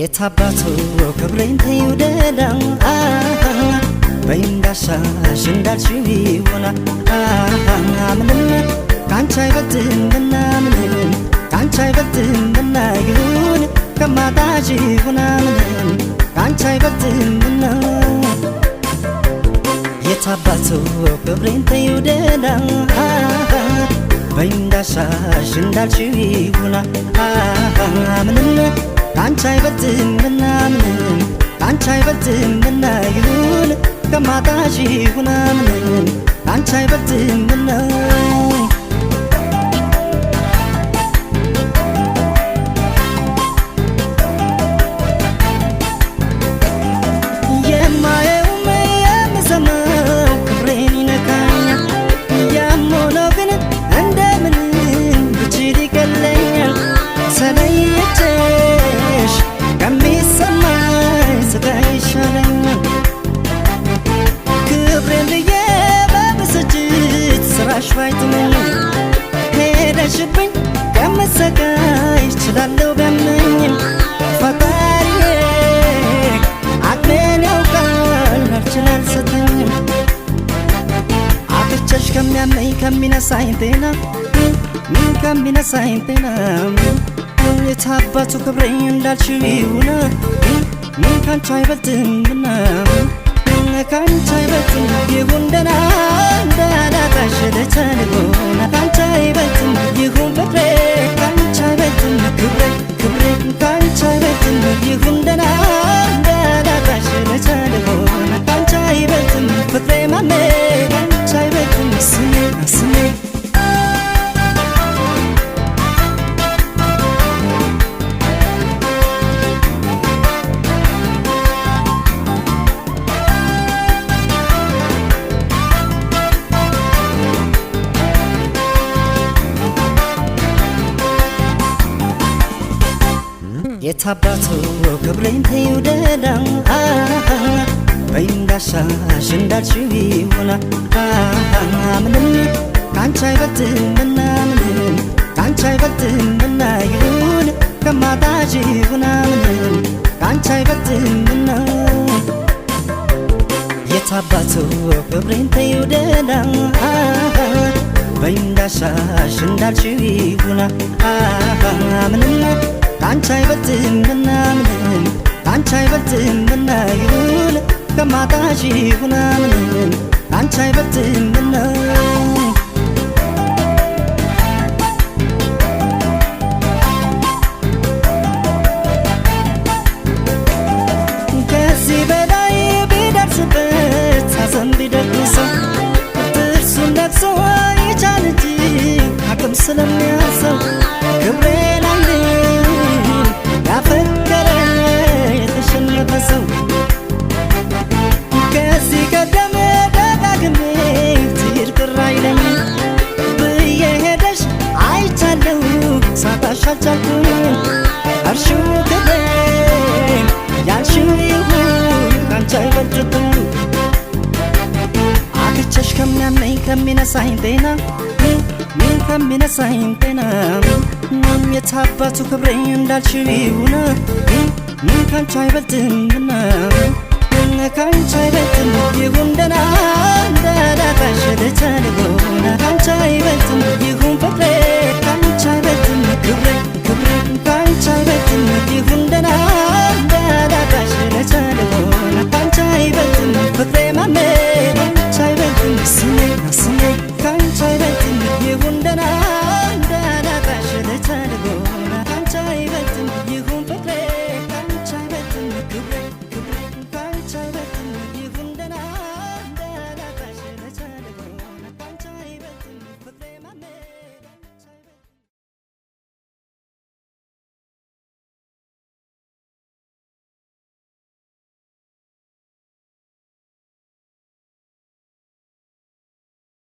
የታባቱ ክብሬን ተይው ደህና በይ እንዳሻሽ እንዳልሽው ይሁን ምንም ካንቺ አይበልጥምና ምንም ካንቺ አይበልጥምና ይሁን ከማጣሽ ይሁን ምንም ካንቺ አይበልጥምና የታባቱ ክብሬን ተይው ደህና በይ እንዳሻሽ እንዳልሽው ይሁን ምንም ካንቺ አይበልጥምና ምንም ካንቺ አይበልጥምና ይሁን ከማጣሽ ይሁን ምንም ካንቺ አይበልጥምና የማየውም የምሰማው ክብሬን ይነካኛል። ያም ሆኖ ግን እንደምንም ብችል ይቀለኛል። ተለይቼሽ ከሚሰማኝ ስቃይ ይሻለኛል። ክብሬን ብዬ በብስጭት ስራሽ ባይጥመኝም ሄደሽብኝ ከምሰቃይ እችላለሁ ቢያመኝም ፈጣሪዬ አቅሜን ያውቃል አልችል አልሰጠኝም። አጥቼሽ ከሚያመኝ ከሚነሳኝ ጤና ከሚነሳኝ ጤና የታባቱ ክብሬ እንዳልሽው ይሁን ካንቺ አይበልጥምና ካንቺ አይበልጥም ይሁን ደህና እንዳላጣሽ ልቻልሆነ ካንቺ አይበልጥም ይሁን ፍቅሬ ካንቺ አይበልጥም ክብሬ ክብሬ ካንቺ አይበልጥም ይሁን ደህና እንዳላጣሽ ልቻልሆነ ካንቺ አይበልጥም ፍቅሬ ማሜ ካንቺ አይበልጥም ስሜ ስሜ። የታባቱ ክብሬን ተይው ደህና በይ እንዳሻሽ እንዳልሽው ይሁን ምንም ካንቺ አይበልጥምና ምንም ካንቺ አይበልጥምና ይሁን ከማጣሽ ይሁን ምንም ካንቺ አይበልጥምና የታባቱ ክብሬን ተይው ደህና በይ እንዳሻሽ እንዳልሽው ይሁን ምንም ካንቺ አይበልጥምና ምንም ካንቺ አይበልጥምና ይሁን ከማጣሽ ይሁን ምንም ካንቺ አይበልጥምና። ከዚህ በላይ ቢደርስበት ሐዘን ቢደግሰው ጥርሱን ነክሶ ይቻል እንጂ አቅም ስለሚያንሰው ክብሬን አይልም ያፈቀረ የተሸነፈ ሰው። ከዚህ ቀደም ደጋግሜ ትሂድ ቅር አይለኝም ብዬ ሄደሽ አይቻለሁ ሳጣሽ አልቻልኩም። እርሺው ክብሬን ያልሽው ይሁን ካንቺ አይበልጥብኝ። አጥቼሽ ከሚያመኝ ከሚነሳኝ ጤና ከሚነሳኝ ጤና የታባቱ ክብሬ እንዳልሽው ይሁን ካንቺ አይበልጥምና ካንቺ አይበልጥም ይሁን ደህና እንዳላጣሽ ልቻልሆነ ካንቺ አይበልጥም ይሁን ፍቅሬ ካንቺ አይበልጥም ክብሬ ክብሬ ካንቺ አይበልጥም።